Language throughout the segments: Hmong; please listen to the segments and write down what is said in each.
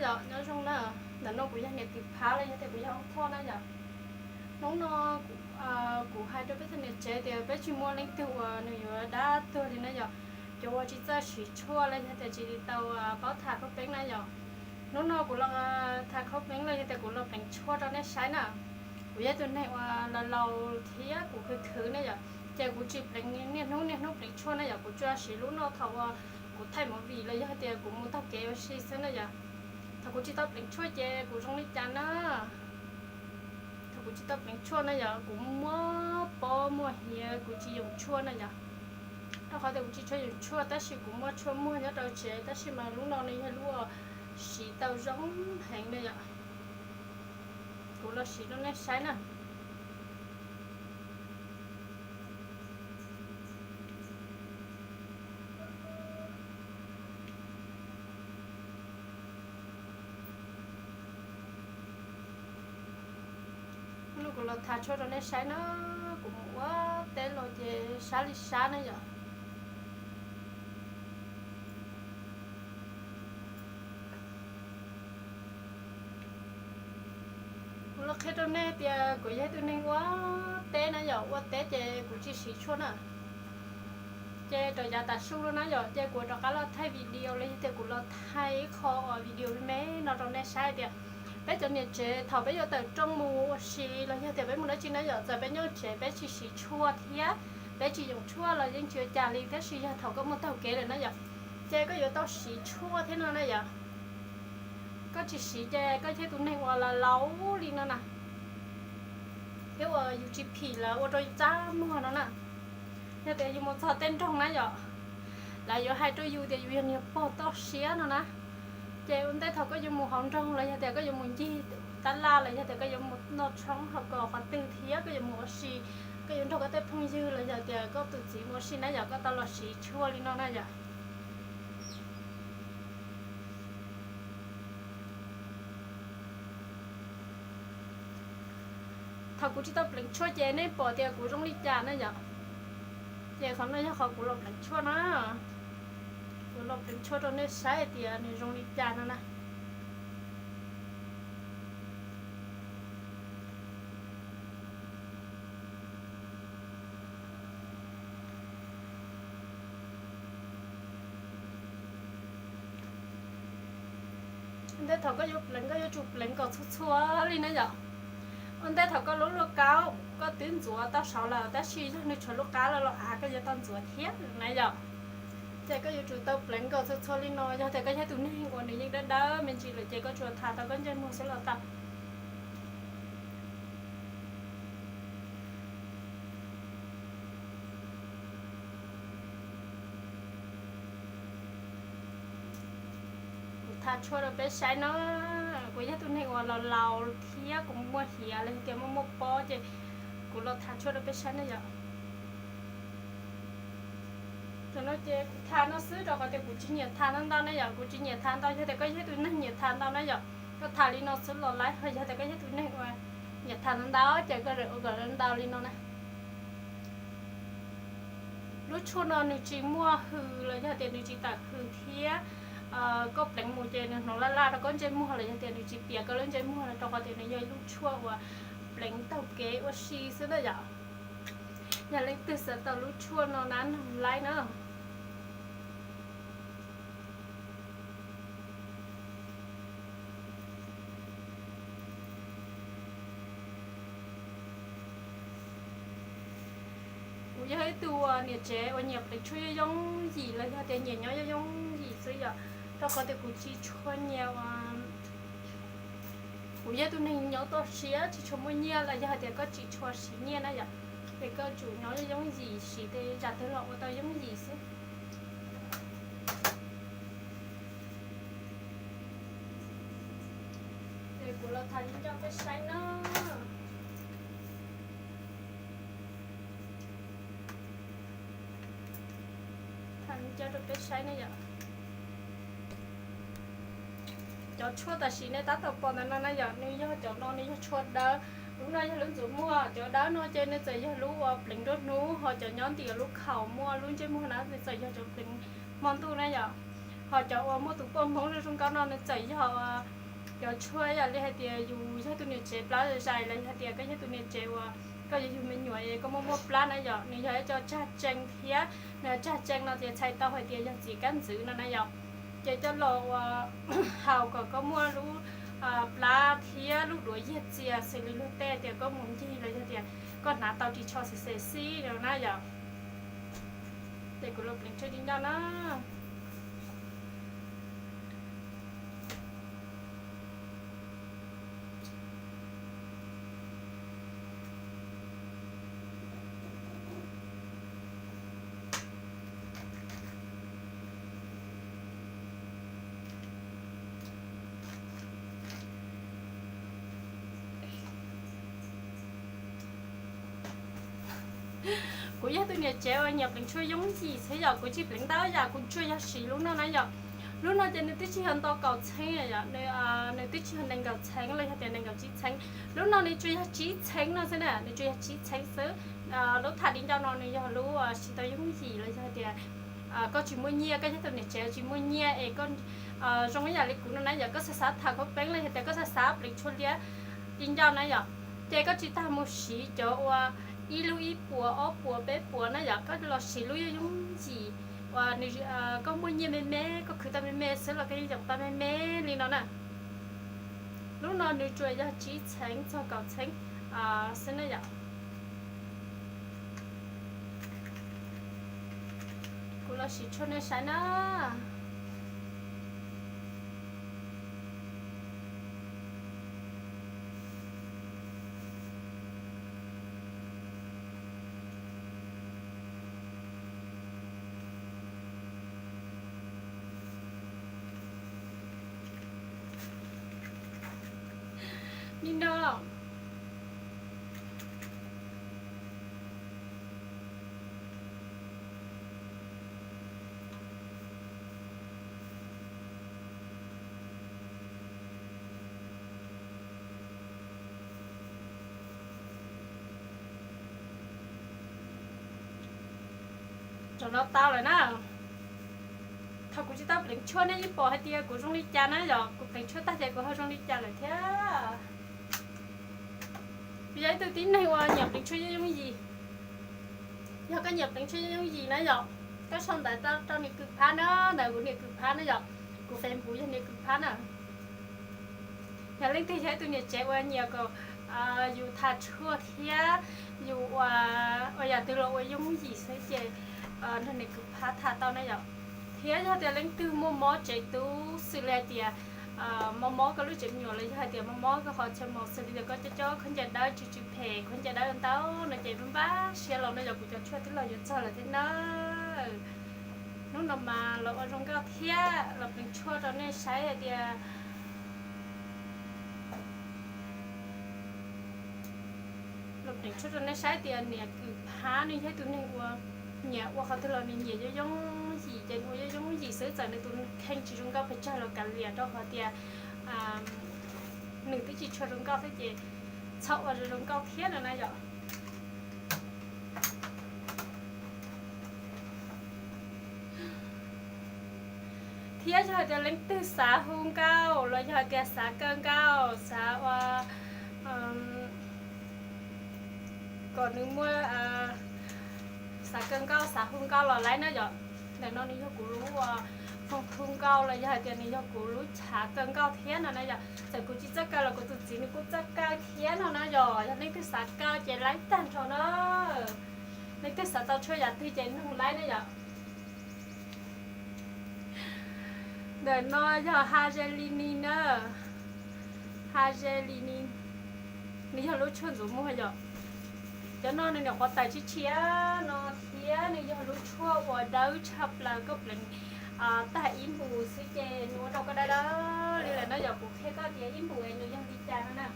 Yom, nyob zoo na, ntawm no kuv yog niam Tis Phav los yog tias kuv yog Ob Thoj na yom. Hnub no kuv hais rau peb cov niam tsev tias peb tsis muaj leej twg uas nws yuav dab tuag li na yom. Cov uas tsis txawj siv tshuaj los yog tias tsis tau paub tham khaub peeb na yom. Hnub no kuv los tham khaub peeb los yog tias kuv los pleev tshuaj rau nej saib na. Kuv yog tus neeg uas laus laus thiab kuv khwv khwv na yom, ces kuv tsis pleev niaj hnub niaj hnub pleev tshuaj na yom, kuv tsuas siv lub no thaum uas kuv thaij movie los yog tias kuv mus taug kev ua si xwb na yom. Thaum kuv tsis tau pleev tshuaj ces kuv zoo li cas na? Thaum kuv tsis tau pleev tshuaj na yom, kuv muaj pob muaj hiav, kuv tsis yoom tshuaj na yom. Rau qhov tias kuv tsis tshua yoom tshuaj tab sis kuv muaj tshuaj muag nyob rau tsev, tab sis mas lub no nws yog lub uas siv tau zoo heev na yom. Kuv los siv rau nej saib na. Hnub no kuv los tham tshuaj rau nej saib na, kuv mus ua teb los ces sab li sab na yom. Kuv los qhia rau nej tias kuv yog ib tug neeg ua teb na yom, ua teb ces kuv tsis siv tshuaj na. Ces rau yav tas su no na yom, ces kuv rov qab los thaij video los yog tias kuv los thaij ib qho uas video me me no rau nej saib tias peb cov niam tsev thaum peb yuav tawm rooj mus ua si los yog tias peb mus dab tsi na yom, txawm peb nyob tsev peb tsis siv tshuaj thiab peb tsis yoom tshuaj los yeej tsis ua cas li, tab sis yog thaum koj mus taug kev lawm na yom, ces koj yuav tau siv tshuaj thiab no na yom. Koj tsis siv ces koj yog tus neeg uas laus laus li no na, thiab uas yus tsis phim lawv ua rau yus txaj muag no na. Yog tias yus mus txog tej nroog na yom, lawv yuav hais rau yus tias yus yog niag pog toj siab no na. Ces ua ntej thaum koj yuav mus hauv nroog los yog tias koj yuav mus ncig tab laj los yog tias koj yuav mus noj tshoob hauv kom qhov twg thiab koj yuav mus ua si, koj yuav nrog koj tej phooj ywg los yog tias koj tus txiv mus ua si na yom, koj tau los siv tshuaj li no na yom. Thaum kuv tsis tau pleev tshuaj ces nej pom tias kuv zoo li cas na yom. Ces qhov no yog qhov kuv los pleev tshuaj na. Kuv los pleev tshuaj rau nej saib tias nws zoo li cas no na. Ua ntej thaum koj yuav pleev koj yuav tsum pleev kom txhua txhua li na yom. Ua ntej thaum koj lub lauj kaub koj twb ntxuav tau saud lawm tab sis yog nws tshuav lub qab los los av koj yuav tau ntxuav thiab na yom. Ces koj yuav tsum tau pleev kom txhua txhua li no, yog tias koj yog tus neeg uas nws yeej dawb dawb me ntsis lawm ces koj tsuas tha tau koj ntsej muag xwb los tau. Kuv tha tshuaj rau peb saib no, kuv yog tus neeg uas laus laus thiab kuv muaj hiav los yog tias muaj muaj pob ces kuv los tha tshuaj rau peb saib na yom. Tam no ces kuv tha no xwb rau qhov tias kuv tsis nyiam tha ntau ntau na yom, kuv tsis nyiam tha ntau, yog tias koj yog tus neeg nyiam tha ntau na yom, koj tha li no xwb los laib, ho yog tias koj yog tus neeg uas nyiam tha ntau ntau ces koj ua kom ntau li no na. Lub tshuaj no nws tsis muaj hws los yog tias nws tsis tam hws thiab koj pleev mus ces nws hnov laj laj rau koj ntsej muag los yog tias nws tsis piam koj lub ntsej muag los rau qhov tias nws yog ib lub tshuaj uas pleev taug kev ua si xwb na yom. Yog leej twg xav tau lub tshuaj no na noog laib na. Kuv yog ib tug niam tsev uas nyiam pleev tshuaj yooj yooj yim los yog tias nyiam nyob yooj yooj yim xwb yom, rau qhov tias kuv tsis tshua nyiam, kuv yog tus neeg nyob toj siab tsis tshua muaj nyiaj los yog tias koj tsis tshua siv nyiaj na yom, ces koj tsum nyob yooj yooj yim siv tej zam twg los ua tau yooj yim xwb. Ces kuv los tha ncauj peb saib na. Tha ncauj rau peb saib na yom. Cov tshuaj tam sim nej tab tom pom ntawm no na yom, nws yog cov no nws yog tshuaj dawb. Lub no yog lub ntxuav muag, cov dawb no ces nws txawm yog lub uas pleev nruab hnub, ho cov nyob ntim lub khaum muaj lub ntsej muag na nws txawm yog cov pleev hmo ntuj na yom. Cov uas muaj tus poj Hmoob zoo zoo nkauj no nws txawm yog cov tshuaj yom, li hais tias yus yog tus niam tsev plab zais los yog hais tias koj yog tus niam tsev uas koj yuav yug me nyuam es koj muaj muaj plab na yom, nws yog ib co tsag tsees thiab nws tsag tsees no ces txhais tau hais tias yog txiv kab ntxwv no na yom. Ces coj los ua haus kom koj muaj lub plab thiab lub duav yiag txias xws li luag tej tias koj mus ncig los yog tias koj hnav tau ris tsho xes xes xib no na yom. Ces kuv los pleev tshuaj ncaj na. Kuv yog tus niam tsev uas nyiam pleev tshuaj yooj yim xwb yom, kuv tsis pleev ntau yam, kuv tsuas yog siv lub no na yom. Lub no ces nws twb tsis yog nto kaum txheeb yom, nws twb tsis yog nees nkaum txheeb los yog tias nees nkaum tsib txheeb. Lub no nws tsuas yog tsib txheeb no xwb na, nws tsuas yog tsib txheeb xwb. Lub tham di ncauj no nws yog lub siv tau yooj yim los yog tias koj tsis muaj nyiaj, koj yog tus niam tsev tsis muaj nyiaj es koj zoo ib yam li kuv no na yom, koj xav xav tham khaub peeb los yog tias koj xav xav pleev tshuaj liab di ncauj na yom, ces koj tsis tas mus siv cov uas ib lub ib puas ob puas peb puas na yom, koj los siv lub yooj yooj yim uas nws, koj muaj nyiaj me me, koj khwv tau me me xwb los koj yeej yoo tau me me li no na. Lub no nws tsuas yog tsib txheeb txog kaum txheeb xwb na yom. Kuv los siv tshuaj nej saib na. Ni no. Tam no tau lawm na. Thaum kuv tsis tau pleev tshuaj nej yeej pom hais tias kuv zoo li cas na yom, kuv pleev tshuaj tag ces kuv ho zoo li cas lawm thiab. Kuv yog ib tug tib neeg uas nyiam pleev tshuaj yooj yooj yim. Yog koj nyiam pleev tshuaj yooj yooj yim na yom, koj sau ntawv rau niam kws phab na, ntawm kuv niam kws phab na yom, kuv Facebook yog niam kws phab na. Yog leej twg yog ib tug niam tsev uas nyiam kom yus tham tshuaj thiab yus ua yam twg los ua yooj yim xwb ces nrog niam kws phab tham tau na yom. Thiab yog tias leej twg muaj mob tsev tub xws li hais tias mob mob koj lub tsev me nyuam los yog hais tias mob mob koj qhov chaw mos xws li tias koj coj coj khaub ncaws dawb tsw tsw phem khaub ncaws dawb ntau no ces npaj siab los no yog kuv cov tshuaj twb los yuav txog lawm thiab na. Hnub no mas los ua zoo nkauj thiab los pleev tshuaj rau nej saib hais tias los pleev tshuaj rau nej saib tias niam kws phab nws yog ib tug neeg uas nyiam ua qhov twg los nws nyiam yooj yooj yim ces nws ua yooj yooj yim xwb, txawm nws tus kheej tsis zoo nkauj pes tsawg los kav liam rau qhov tias nws twb tsis tshua zoo nkauj thiab ces txhob ua zoo zoo nkauj thiab no na yom. Thiab yog hais tias leej twg xav hu nkauj los yog hais tias xav kaw nkauj, xav ua kom nws muaj, xav kaw nkauj xav hu nkauj los laib na yom. Ntawm no nws yog kuv lub foom hu nkauj los yog hais tias nws yog kuv lub chav kaw nkauj thiab no na yom. Txawm kuv tsis txawj kaw los kuv tus txiv nws kuj txawj kaw thiab no na yom. Yog leej twg xav kaw ces laib tag nrho na. Leej twg xav tau tshuaj yam twg ces nug laib na yom. Ntawm no yog ha ze li ni na, ha ze li ni, nws yog lub tshuaj ntxuav muag yom. Cov no nws nyuam qhuav tawm tshiab tshiab no thiab nws yog lub tshuaj uas dawb tshaj plaws koj pleev tag ib npus xwb ces nws ua rau koj dawb dawb li lawm na yom. Kuv qhia koj tias ib npus es nws yog li cas no na.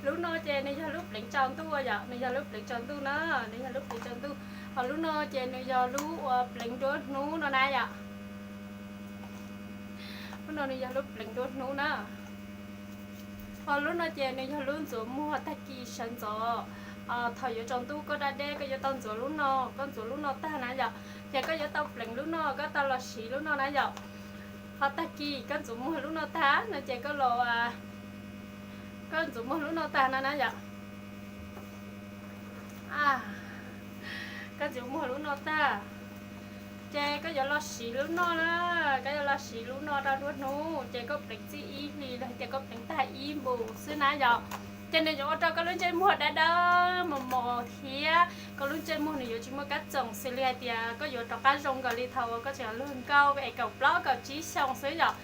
Lub no ces nws yog lub pleev tsaus ntuj yom, nws yog lub pleev tsaus ntuj na, nws yog lub pleev tsaus ntuj. Ho lub no ces nws yog lub uas pleev nruab hnub no na yom. Lub no nws yog lub pleev nruab hnub na. Ho lub no ces nws yog lub ntxuav muag tag kis sawv ntxov. Thaum yuav tsaus ntuj koj da dej koj yuav tau ntxuav lub no, koj ntxuav lub no tag na yom, ces koj yuav tau pleev lub no, koj tau los siv lub no na yom. Ho tag kis koj ntxuav muag lub no tag no ces koj los, koj ntxuav muag lub no tag no na yom. Koj ntxuav muag lub no tag, ces koj yuav los siv lub no na, koj yuav los siv lub no rau nruab hnub, ces koj pleev txij ib hlis los tias koj pleev tag ib npus xwb na yom. Ces nws yuav ua rau koj lub ntsej muag dawb dawb mos mos thiab koj lub ntsej muag nws yuav tsis muaj kab txoom xws li hais tias koj yuav rov qab zoo nkaus li thaum uas koj tseem luag nkauj es kaum plaub kaum tsib xyoo xwb yom.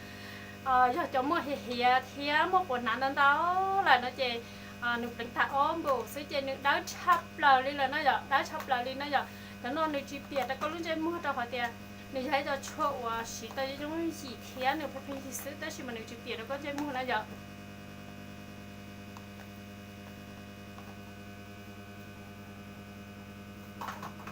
Yog cov muaj hiav hiav thiab muaj quas hnav ntau ntau lawm no ces nws pleev tag ob npus xwb ces nws dawb tshaj plaws li lawm na yom, dawb tshaj plaws li na yom. Cov no nws tsis piam rau koj lub ntsej muag rau qhov tias nws yog ib co tshuaj uas siv tau yooj yim thiab nws pheej pheej yig xwb tab sis mas nws tsis piam rau koj ntsej muag na yom.